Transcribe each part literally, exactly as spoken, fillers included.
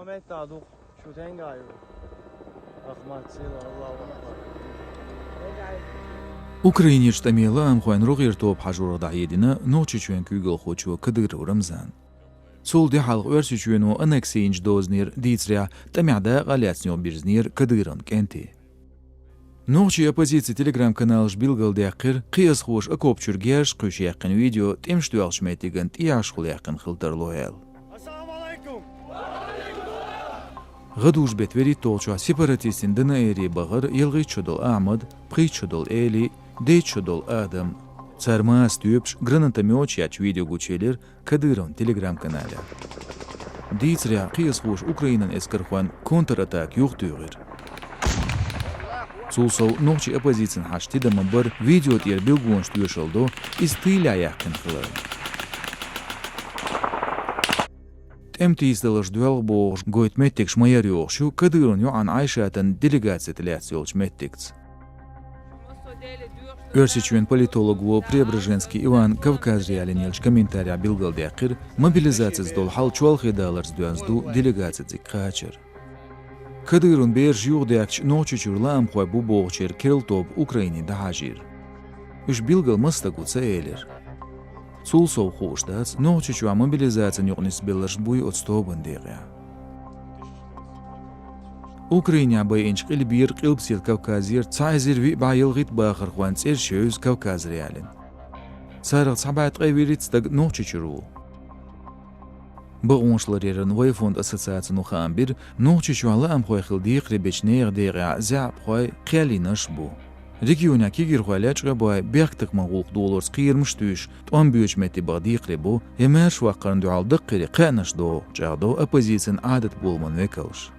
Меттахь ду-кх шу тенга ю? Ахмат сила, Аллаху акбар. Украинерчу тӀаме лаамхойн рогӀера тоба хьажорах дӀахьедина Нохчийчоьнан куьйгалхочо Кадыров Рамзана. Цул де хьалха Оьрсийчоьно аннекси йинчу дозанера дийцарехь тӀамехь дакъа а лаьцна юхабирзинера Кадыровн кӀентий. Нохчийн оппозицин телеграм-каналаша билгалдаьккхира, кхиазхоша окоп чуьра герзаш кхуьйсуш яьккхина видео тӀемаш доьлхучу меттиган тӀехьашхула яьккхина хила тарло аьлла. ГӀадужу-беттан вуьрхӀитталгӀачохь сепаратистийн ДНР-е бахара ялхитта шо долу Ахьмад, пхийтта шо долу Эли, дейтта шо долу Адам. Цара маса тоьпаш, гранатомёташ яьттачу видео гучуелира Кадыровн телеграм-каналехь. Дийцарехь, кхиазхоша Украинан эскархойн контратака юхатуьйхира. Цул сов, нохчийн оппозицин хьашташ тидам бара видео тӀера билгалонаш тоьшалла до, иза тыйла яьккхина хиларна. ТӀеман тийсадаларш доьлху бохуш гойту меттигаш ма-ярра йогӀуш ю Кадыровн йоӀан Ӏайшатан делегаци тӀе лаьцна йолчу меттигца. Оьрсийчоьнан политолог ву Преображенский Иван Кавказ.Реалиин еллачу комментарехь билгалдаьккхира, мобилизацица долу хьал чолхе даларца доьзна ду делегаци цига кхачар. Кадыровн бераш юхадаьхкича Нохчийчуьра лаамхой бу бохучеран керла тоба Украине дӀахьажийра. Уьш билггал маса стаг ву ца элира. Цул сов хууш дац, Нохчийчохь мобилизацин юкъа нисбелларш буй оцу тобанан декъехь. Украинехь байинчу къилбера, Къилбаседа Кавказера цхьа эзар виъ бӀе ялхитта бахархойн цӀераш евза Кавказ.Реалина. Царах цхьа бӀе ткъе вуьрхӀитта стаг Нохчийчуьра ву. Бакъонаш ларъяран вай фонд ассоциацино хаам бира, Нохчийчохь лаамхой хила декхаре бечу нехан декъехь заьӀапхой, кхелийнарш а бу. Регионехь кегийрхой лечкъа а бой, бехктакхаман гӀуллакх долорца кхерамаш а туьйсуш, тӀом боьдучу метте баха декхаре бу, я маьршаваккхарна дуьхьал даккхий кхаьънаш догӀу, чӀагӀдо оппозицин Ӏадатан боламан векалш.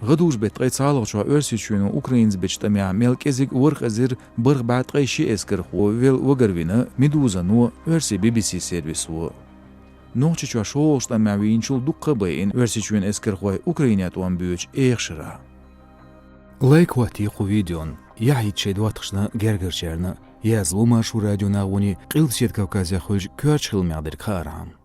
ГӀадужу-беттан ткъе цхьалгӀачохь Оьрсийчоьно Украинца бечу тӀамехь мел кӀезиг ворхӀ эзар бархӀ бӀе ткъе ши эскархо велла вагарвина Медузано, оьрсийн Би-Би-Си сервисо. Нохчийчохь шолгӀачу тӀамехь вийначул дуккха а байина Оьрсийчоьнан эскархой Украинехь тӀом боьдучу эха шарахь. Лайк хӀоттае кху видеон, яхьийта шайн доттагӀашна, гергарчарна, язло Маршо радион агӀоне Къилбаседа Кавказехь хуьлучу коьртачу хиламех дерг хаархьама.